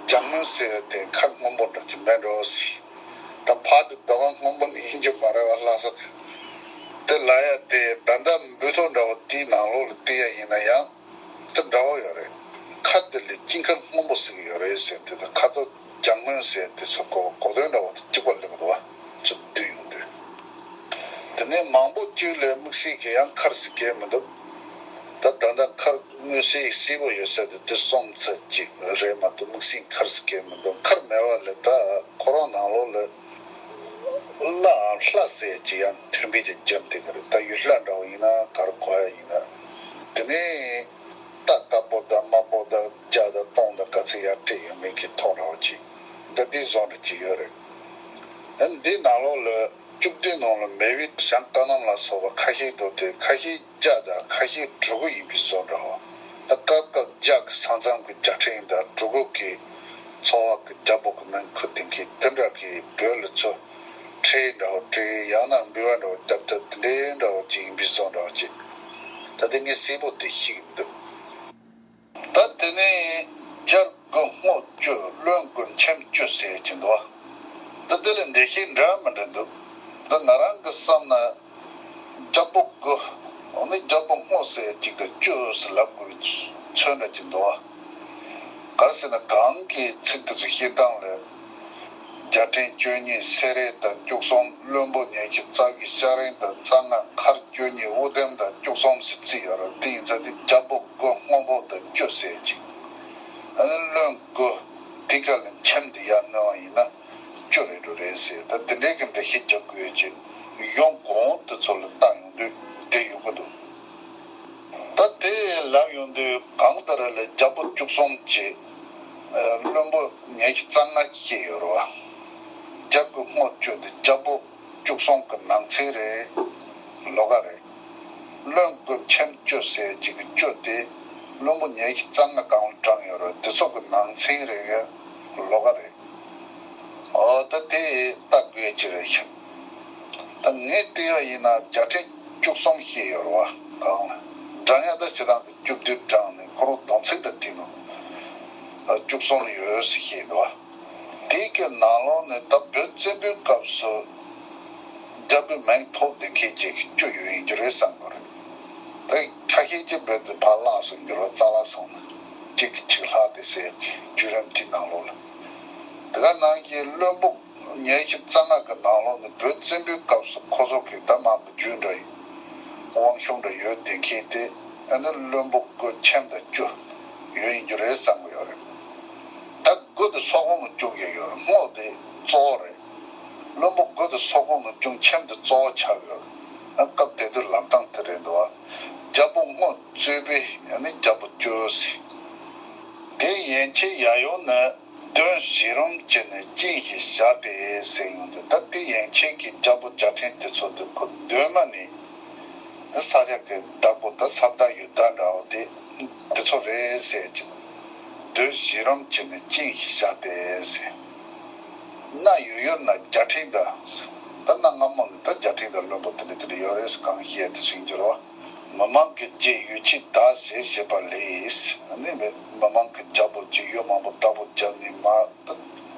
རྒྱ་སྔོན་ཟེར་བ་དེ་མཁར་སྔོན་པོ་འདྲ་ཅིག་མེད་འགྲོ་ཟེར། ད་ཕར་དུ་རྡོ་ཁང་སྔོན་པོ་ནི་ཡིན་རྒྱུ་མ་རེད་བ། ལྷ་ས་དེ་ལ་ཡ་དེ་ད་ལྟ་འབུ་ཐོག་འདྲ་བོ་དེའི་ནང་ལོགས་ལ་བལྟས་ཡ་ཡིན་ན་ཡང་དེ་འདྲ་བོ་ཡོད་རེད། མཁར་དེ་ལ་དཀྱིལ་མཁར་སྔོན་པོ་ཟེར་གྱི་ཡོད་རེད་ཟེར། དེ་དང་ཁ་ཚོ་རྒྱ་སྔོན་ཟེར་དེ་ཚོ་གོ་གོ་དོན་འདྲ་བོ་དེ་གཅིག་པ་ལེགས་འདུག་བ། ཚུར་བསྡུས་ཡོང་དུས། དེ་ནས་མང་པོ་བཅུ་ལས་དམིགས་བསལ་གྱི་ཡང་མཁར་ཟེར་མཁན་མི་འདུག་ད་ད་ལྟ་མཁར་མངོན་གསལ་གསལ་པོ་ཡོད་ས་དེ་དེ་གསུམ་ཙམ་ཅིག་རེད་མ་གཏོགས་དམིགས་བསལ་མཁར་ཟེར་མཁན་མི་འདུག་མཁར་མེད་པ་ལས་ད་ཁོ་རང་ནང་ལོགས་ལ་ལྷ་ལྷ་ཟེར་ཅིག་ཡང་མཐུན་དཔེ་ཅིག་བརྒྱབ་བསྡད་ཀྱི་རེད། ད་ཡུལ་ལྷ་འདྲ་བོ་ཡིན་ན་ག་རེ་གོ་ཡ་ཡིན་ན། དེ་ནས། རྟ་དཀར་པོ་དང་དམར་པོ་དང་བརྒྱ་དང་སྟོང་དང་ག་ཚོད་ཡར་སྤྲད་ཡོད་མེད་ཀྱི་ཐོག་འདྲ་བོ་ཅིག་ད་འདི་བཟོ་འདྲ་ཅིག་ཡོད་རེད། ཨ་འདི་ནང་ལོགས་ལ་བཅུ་བདུན་ནང་ལ་མེ་བི་ཞང་ཀ་ནམ་ལ་སོགས་པ་ཁ་ཤས་འདུག་དེ་ཁ་ཤས་བརྒྱ་དང་ཁ་ཤས་གྲུ་གུ་ཡིན་པའི་བཟོ་འདྲ་བོ། ད་སྐབས་སྐབས་བརྒྱ་གི་ས་མཚམས་ཀྱི་རྒྱ་ཕྲན་དང་གྲུ་གུ་གི་ཚོ་བ་གི་རྒྱལ་པོ་གི་མིང་ཁུར་བསྡད་མཁན་དེ་འདྲ་གི་བོད་ལ་ཚོ། ཁྲལ་འདྲ་བོ་སྤྲད། ཡང་ན་འབུལ་བ་འདྲ་བོ་བརྒྱབ་ཐབས་དེ་འདྲའི་འདྲ་བོ་ཅིག་ཡིན་པའི་བཟོ་འདྲ་བོ་ཅིག་ད་དེ་ངས་གསལ་པོ་དེ་ཤེས་ཀྱི་མི་འདུག་ད་དེ་ནས་རྒྱལ་དགུ་རྔོག་བཅུ་བློན་དགུ་མཆེམ་བཅུ་ཟེར་གྱི་འདུག་ད་དེ་ལ་འགྲེལ་བཤད་འདྲ་མི་འདྲ་འདུག་ད་ང་རང་གི་བསམ་ན། རྒྱལ་པོ་དགུ། འོ་ན་རྒྱལ་པོ་རྔོག་ཟེར་གཅིག་དང་བཅུ་ཟེར་ལབ་དགོས་པའི་ཚོད་འདྲ་ཅིག་འདུག་བ། ག་རེ་ཟེར་ན་གང་གི་ཚིག་དེ་ཚོ་བཤད་སྟངས་ལ། རྒྱལ་ཕྲན་བཅུ་གཉིས་སེ་ར་དང་བཅུ་གསུམ། བློན་པོ་ཉི་ཤུ་རྩ་བཞི་ཤ་རིང་དང་རྩ་ལྔ། མཁར་བཅུ་གཉིས་དབུ་ལྡན་དང་བཅུ་གསུམ་ཟེར་རྩིས་ཡོད་རེད། དེ་ཡིན་ཙང་དེ་རྒྱལ་པོ་དགུ་རྔོག་པོ་དང་བཅུ་ཟེར་ཅིག་ཨ་ནི་བློན་དགུ་དེ་ག་ལ་མཆེམ་དེ་ཡར་བསྣན་པ་ཡིན་ན། བཅུ་རེ་དྲུག་རེད་ཟེར། ད་དེ་འདྲའི་གི་འགྲེལ་བཤད་རྒྱག་དགོས་ཀྱི་གཞུང་གོང་དེ་ཚོ་ལ་བལྟ་ཡོང་དུས་དེ་ཡོང་གི་འདུག་ད་དེ་ལབ་ཡོང་དུས་གང་ལྟར་ལ་རྒྱལ་པོ་བཅུ་གསུམ་གྱི་བློན་པོ་ཉི་ཤུ་རྩ་ལྔ་བཤད་ཡོད་རེད་བ། རྒྱལ་པོ་རྔོག་བཅུ་དེ་རྒྱལ་པོ་བཅུ་གསུམ་གི་ནང་ཚན་རེད། ལོགས་ཀ་རེད། བློན་དགུ་མཆེམ་བཅུ་ཟེར་གཅིག་གི་བཅུ་དེ་བློན་པོ་ཉི་ཤུ་རྩ་ལྔ་གང་ལ་དྲངས་ཡོད་རེད། དེ་ཚོ་གི་ནང་ཚན་རེད། ལོགས་ཀ་རེད། འོ་ད་དེ་ལྟ་དགོས་ཀྱི་རེད་ཤག་ད་ངས་བལྟས་པ་ཡིན་ན་རྒྱལ་ཕྲན་བཅུ་གསུམ་བཤད་ཡོད་རེད་བ། གང་ལ་བགྲང་ཡ་ད་སྤྱིར་བཏང་གི་བཅུ་བདུན་བགྲངས་ནས་ཁོ་རང་སྡོམ་ཚིག་འདྲ་བྲིས་ནོ། བཅུ་གསུམ་ཡོད་ཟེར་བཤད་འདུག་བ། དེའི་གི་ནང་ལོགས་ནས་ད་བོད་བཙན་པོའི་སྐབས་སུ་རྒྱལ་པོའི་མིང་ཐོགས་བསྡད་མཁན་ཅིག་བཅུ་ཡོད་ཡིན་རྒྱུ་རེད་བསམ་གི་རེད། ད་ ཁ་ཤས་ཀྱིས་བོད་འདི་ཕར་བརླག་སོང་འགྱུར་བ་རྩ་བ་སོང་ན་གཅིག་གིས་གཅིག་བརླག་སྟེ་ཟེར་གྱི་བརྒྱུད་རིམ་དེའི་ནང་ལོགས་ལ། དེ་ག་ནང་བཞིན་བློན་པོ་ཉི་ཤུ་རྩ་ལྔ་གི་ནང་ལོགས་ནས་བོད་བཙན་པོའི་སྐབས་སུ་ཁོ་ཚོ་གི་ད་མ་མི་རྒྱུད་འདྲ་ཡོད། དབང་ཤུགས་འདྲ་ཡོད་བསྡད་མཁན་དེ་ཨ་ནི་བློན་པོ་སྒོ་ཁྱིམ་དང་བཅུ་ཡོད་ཡིན་རྒྱུ་རེད་བསམ་གི་ཡོད་རེད། ད་སྒོ་དེ་སོག་པོ་ངོས་བཅུག་གི་ཡོད་རེད། སྔོ་དེ་གཙོ་བོ་རེད། བློན་པོ་སྒོ་དེ་སོག་པོ་ངོས་བཅུག་ཁྱིམ་དེ་གཙོ་བོ་ཆགས་ཡོད་རེད། ཨ་སྐབས་དེ་དུས་ལབ་སྟངས་དེ་རེད་འདུག་ཨ། རྒྱལ་པོ་སྔོ་གཙོས་པའི་ཨ་ནི་རྒྱལ་པོ་བཅུ་ཟེར། དེ་ཡན་ཆད་ཡ་ཡོ་ནི། གདོན་བྱེ་རུམ་གྱིས་ནི་བཅིངས་ཤིང་བཞག་སྟེ་ཟེར་ཡོང་དུས། ད་དེ་ཡན་ཆད་ཀྱི་རྒྱལ་པོ་རྒྱལ་ཕྲན་དེ་ཚོ་དེ་ཁོ་གདོད་མ་ནས་ས་སྐྱ་གི་བདག་པོ་ད་ས་བདག་ཡུལ་བདག་འདྲ་བོ་དེ་དེ་ཚོ་རེད་ཟེར་གྱི། གདོན་བྱེ་རུམ་གྱིས་ནི་བཅིངས་ཤིང་བཞག་སྟེ་ཟེར། གནའ་ཡོད་ཡོད་ན་རྒྱལ་ཕྲན་དང་། ད་གནའ་སྔ་མོ་ནས་ད་རྒྱལ་ཕྲན་དང་བློན་པོ་དེ་འདྲ་དེ་འདྲ་ཡོད་རེད་ཟེར་གང་བཤད་དེ་ཟིན་གྱི་རེད་བ། མི་མང་གི་རྗེས་ཡུལ་ཆེན་བདག་ཟེར་བྱེད་པ་ལས། ཨ་ནི་མི་མང་གི་རྒྱལ་པོ་ཅིག་ཡུལ་མང་པོ་བདག་པོ་རྒྱབ་ནས་མ་ད་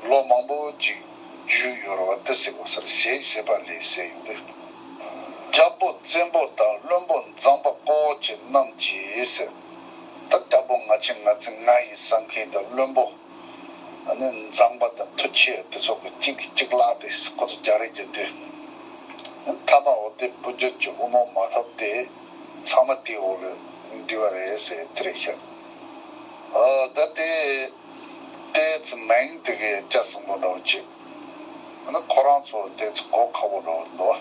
ལོ་མང་པོ་ཅིག་རྒྱུས་ཡོད་རེད་བ། དེ་ཟེར་དགོས་ས་རེད། ཞེས་བྱེད་པ་ལས་ཟེར་ཡོང་དུས། རྒྱལ་པོ་བཙན་པོ་དང་བློན་པོ་མཛངས་པ་ཀོ་ཅན་རྣམས་ཀྱིས་ཟེར། ད་རྒྱལ་པོ་ང་ཆེ་ང་བཙན་ང་ཡིན་བསམ་མཁན་དང་བློན་པོ། ཨ་ནི་མཛངས་པ་དང་མཐུ་ཆེ་དེ་ཚོ་གི་གཅིག་གིས་གཅིག་བརླག་སྟེ་ཁོ་ཚོ་རྒྱག་རེས་བརྒྱབ་དུས། མཐའ་མ་འོ་དེ་བུ་རྒྱུད་ཀྱི་དབུ་མོ་མ་ཐོབ་སྟེ་ཚང་མ་དེའི་འོག་ལ་འདུས་པ་རེད་ཟེར་དེ་རེད་ཤག་ཨ་ད་དེ་ཏོག་ཙམ་མིང་དེ་གའི་སྐྱ་སྲིན་པོ་འདྲ་བོ་ཅིག་ཨ་ནི་ཁོ་རང་ཚོ་ཏོག་ཙམ་གོ་ཁག་པོ་འདྲ་བོ་འདུག་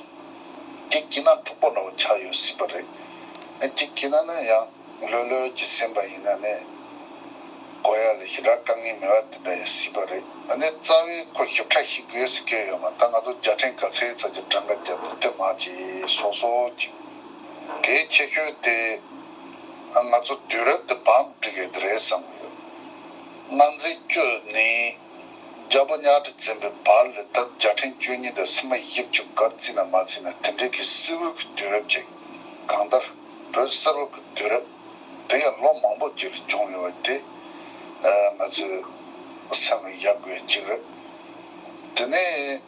གཅིག་གིས་ན་མཐུག་པོ་འདྲ་བོ་ཆགས་ཡོད་སྲིད་པ་རེད། ཨ་གཅིག་གིས་ན་ནི་ཡང་། ལྷོད་ལྷོད་ཀྱིས་ཟིན་པ་ཡིན་ན་ནི། གོ་ཡ་ལ་ཞེ་དྲག་དཀའ་ངལ་མེད་པ་དེ་འདྲ་ཡང་སྲིད་པ་རེད། ཨ་ནི་རྩ་བའི་ཁོ་ཞིབ་ཕྲ་ཞིག་དགོས་སུ་སྐྱེས་ཡོད་མ། ད་ང་ཚོ་རྒྱལ་ཕྲན་ག་ཚད་ཙམ་གྱི་གྲངས་ཀ་རྒྱབ་ནས་དེ་མ་བྱས་སོ་སོ་ཅིག་གལ་ཆེ་ཤོས་དེ་ང་ཚོ་དུས་རབས་དེ་བམ་སྒྲིག་ཡས་དེ་རེད་བསམ་གི་ཡོད། སྔ་འཛིན་བཅུ་ནས་རྒྱལ་པོ་གཉའ་ཁྲི་བཙན་པོའི་བར་ལ་ད་རྒྱལ་ཕྲན་བཅུ་གཉིས་དང་སིལ་མ་བཞི་བཅུ་ག་རེ་བརྩིས་ན་མ་བརྩིས་ན་དེ་འདྲའི་གི་སིལ་བུ་གི་དུས་རབས་ཅིག་གང་ལྟར་བོད་སིལ་བུ་གི་དུས་རབས་དེ་ཡང་ལོ་མང་པོ་ཅིག་ལ་བྱུང་ཡོད་པ་དེ་ང་ཚོས་སེམས་ལ་ཡག་དགོས་ཅིག་རེད། དེ་ནས་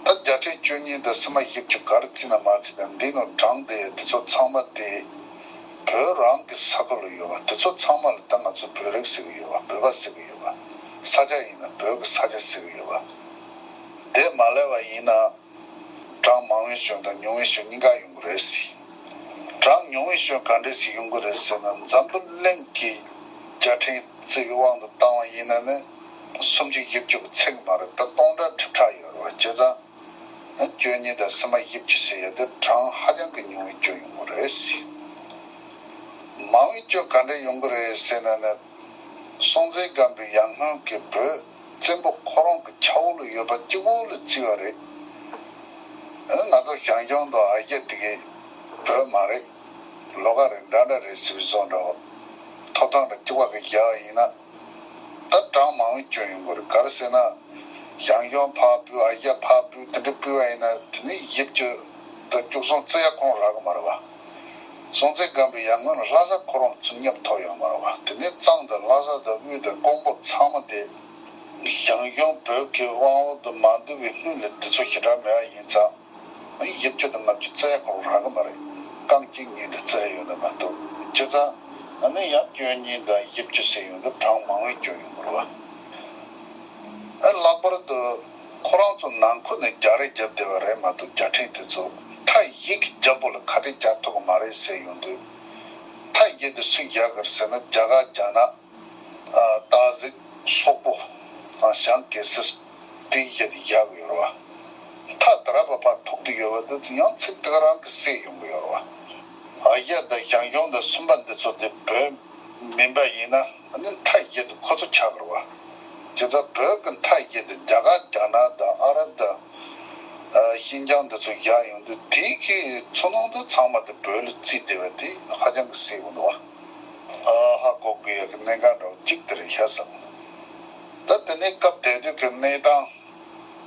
ད་རྒྱལ་ཕྲན་བཅུ་གཉིས་དང་སིལ་མ་བཞི་བཅུ་ག་རེ་བརྩིས་ན་མ་བརྩིས་ན་འདི་ནང་གྲངས་དེ་དེ་ཚོ་ཚང་མ་དེ་བོད་རང་གི་ས་ཁུལ་ལ་ཡོད་པ་དེ་ཚོ་ཚང་མ་ལ་ད་ང་ཚོ་བོད་རིགས་ཟེར་གི་ཡོད་པ། བོད་པ་ཟེར་གི་ཡོད་པ། ས་སྐྱ་ཡིན་ན་བོད་ཀྱི་ས་སྐྱ་ཟེར་གི་ཡོད་པ། དེ་མ་སླེབས་པ་ཡིན་ན། གྲངས་མང་བའི་གཞུང་དང་ཉུང་བའི་གཞུང་གཉིས་ཀ་ཡོང་གི་རེད་ཟེར། གྲངས་ཉུང་བའི་གཞུང་ག་འདྲས་ཞིག་ཡོང་གི་རེད་ཟེར་ན། འཛམ་བུ་གླིང་གི་རྒྱལ་ཕྲན་རྩིས་ཀྱི་དབང་དུ་བཏང་བ་ཡིན་ན་ནི་སུམ་ཅུ་བཞི་བཅུ་གི་ཚད་མ་རེད། ད་སྟོང་ཕྲག་ཁྲི་ཕྲག་ཡོད་རེད་བ། བྱས་ཙང་བཅུ་གཉིས་དང་སིལ་མ་བཞི་བཅུ་ཟེར་ཡ་དེ་གྲངས་ཧ་ཅང་གི་ཉུང་བའི་སྐྱོན་ཡོང་གི་རེད་ཟེར། མང་བའི་སྐྱོན་ག་འདྲས་ཡོང་གི་རེད་ཟེར་ན་ནི། སྲོང་བཙན་སྒམ་པོའི་ཡར་སྔོན་གྱི་བོད་བཙན་པོ་ཁོ་རང་གི་ཆ་འོག་ལ་ཡོད་པ་གཅིག་པོ་ལ་བརྩིས་པ་རེད། ཨ་ནི་ང་ཚོ་ཞང་ཞུང་དང་ཨ་རྒྱ་དེ་གའི་བོད་མ་རེད། ལོགས་ཀ་རེད། འདྲ་འདྲ་རེད་ཟེར་བའི་བཟོ་འདྲ་བོ། ཐོབ་ཐང་ལ་གཅིག་པ་གི་བཞག་པ་ཡིན་ན། ད་གྲངས་མང་བའི་སྐྱོན་ཡོང་གི་རེད། ག་རེ་ཟེར་ན། ཞང་ཞུང་ཕར་ཕུད། ཨ་རྒྱ་ཕར་ཕུད། དེ་འདྲ་ཕུད་པ་ཡིན་ན་དེ་ནི་བཞི་བཅུ་དང་བཅུ་གསུམ་བརྩི་ཡ་ཁོ་རང་རག་གི་མ་རེད་བ། སྲོང་བཙན་སྒམ་པོའི་ཡར་སྔོན་ལ་ལྷ་ས་ཁོ་རང་ཚོ་མཉམ་ཐོབ་ཡོད་མ་རེད་བ། དེ་ནས་གཙང་དང་ལྷ་ས་དང་དབུས་དང་ཀོང་པོ་ཚང་མ་དེ་ཞང་ཞུང་བོད་ཀྱི་དབང་འོག་ཏུ་མ་འདུ་བའི་སྔོན་ལ་དེ་ཚོ་ཞེ་དྲག་མེད་པ་ཡིན་ཙང་། བཞི་བཅུ་དང་ལྔ་བཅུ་བརྩི་ཡ་ཁོ་རང་རག་གི་མ་རེད། རྐང་གཅིག་གཉིས་འདྲ་བརྩི་ཡ་ཡོད་ན་མ་གཏོགས། བྱས་ཙང་ཨ་ནི་ཡང་བཅུ་གཉིས་དང་བཞི་བཅུ་ཟེར་ཡོང་དུས་གྲངས་མང་བའི་སྐྱོན་ཡོང་གི་རེད་བ། ཨ་ལྷག་པར་དུ་ཁོ་རང་ཚོ་ནང་ཁུལ་ནས་རྒྱག་རེས་བརྒྱབ་བསྡད་པ་རེད་མ་གཏོགས། རྒྱལ་ཕྲན་དེ་ཚོ་མཐའ་བཞི་གི་རྒྱལ་པོ་ལ་ཁ་གཏད་བཅག་ཐུབ་ཀྱི་མ་རེད་ཟེར་ཡོང་དུས། མཐའ་བཞི་དེ་སུས་བཞག་གི་རེད་ཟེར་ན། རྒྱ་གར། རྒྱ་ནག། ཨ་སྟག་གཟིག། སོག་པོ། ཨ་ཞང་གེ་སར། དེ་བཞི་དེ་བཞག་གི་ཡོད་རེད་བ། མཐའ་དེ་ར་བ་ཕར་ཐུག་གི་ཡོད་པ་དེ་ཚོ་ཡང་ཚིག་དེ་ག་རང་གི་བསྲེས་ཡོང་གི་ཡོད་རེད་བ། ཨ་རྒྱ་དང་ཞང་ཞུང་དང་སུམ་པ་འདི་ཚོ་དེ་བོད་མིན་པ་ཡིན་ན། ཨ་ནི་མཐའ་བཞི་དེ་ཁོ་ཚོ་ཆགས་ཀྱི་རེད་བ། བྱས་ཙང་བོད་ཀྱི་མཐའ་བཞི་དེ་རྒྱ་གར། རྒྱ་ནག་དང་ཨ་རབ་དང་། ཨ་ཤིན་ཅང་འདི་ཚོ་བཞག་ཡོང་དུས། དེའི་གི་ཚོ་ནང་དུ་ཚང་མ་དེ་བོད་ལ་བརྩིས་བསྡད་པ་དེ་ཧ་ཅང་གི་བསྲེས་ཡོང་འདུག་བ། ཨ་ཧ་གོ་དགོས་ཡ་གི་གནད་འགག་འདྲ་བོ་གཅིག་དེ་རེད་ཤག་བསམ། ད་དེ་ནས་སྐབས་དེ་དུས་ཀྱི་གནས་སྟངས།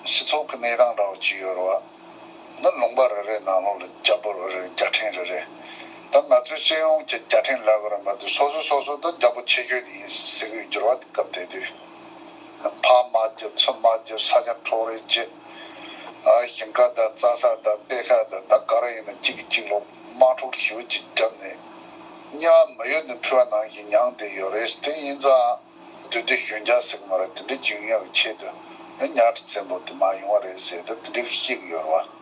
སྤྱི་ཚོགས་ཀྱི་གནས་སྟངས་འདྲ་བོ་ཅིག་ཡོད་རེད་བ། ནི་ལུང་པ་རེ་རེའི་ནང་ལོགས་ལ་རྒྱལ་པོ་རེ་རེ། རྒྱལ་ཕྲན་རེ་རེ། ད་ང་ཚོའི་སྤྱི་ཡོངས་ཀྱི་རྒྱལ་ཕྲན་ལབ་ཀྱི་རེད་མ་གཏོགས། སོ་སོ་སོ་སོ་ད་རྒྱལ་པོ་ཆེ་ཤོས་དེ་ཡིན་ཟེར་གྱི་ཡོད་རེད་བ། སྐབས་དེ་དུས། ཕར་དམག་རྒྱབ། ཚུར་དམག་རྒྱབ། ས་ཆ་འཕྲོག་རེས་བྱེད། ཨ་ཞིང་ཁ་དང་རྩྭ་ས་དང་གཏེར་ཁ་དང་། ད་ག་རེ་ཡིན་ན་གཅིག་གིས་གཅིག་ལ་དམག་འཁྲུག་ཞེ་པོ་ཅིག་བརྒྱབ་ནས། དམྱལ་བ་མི་ཡུལ་ནས་ཕུལ་བ་ནང་བཞིན་མྱངས་བསྡད་ཡོད་རེད། དེ་ཡིན་ཙང་བདུད་སྡེ་གཞོན་སྐྱེས་ཟེར་གི་མ་རེད། དེ་འདྲའི་འཇིགས་ཉེན་གྱི་ཆེད་དུ་ནི་གཉའ་ཁྲི་བཙན་པོ་དེ་མར་ཡོང་བ་རེད་ཟེར་ཏེ་དེ་འདྲའི་བཤད་ཀྱི་ཡོད་རེད་བ།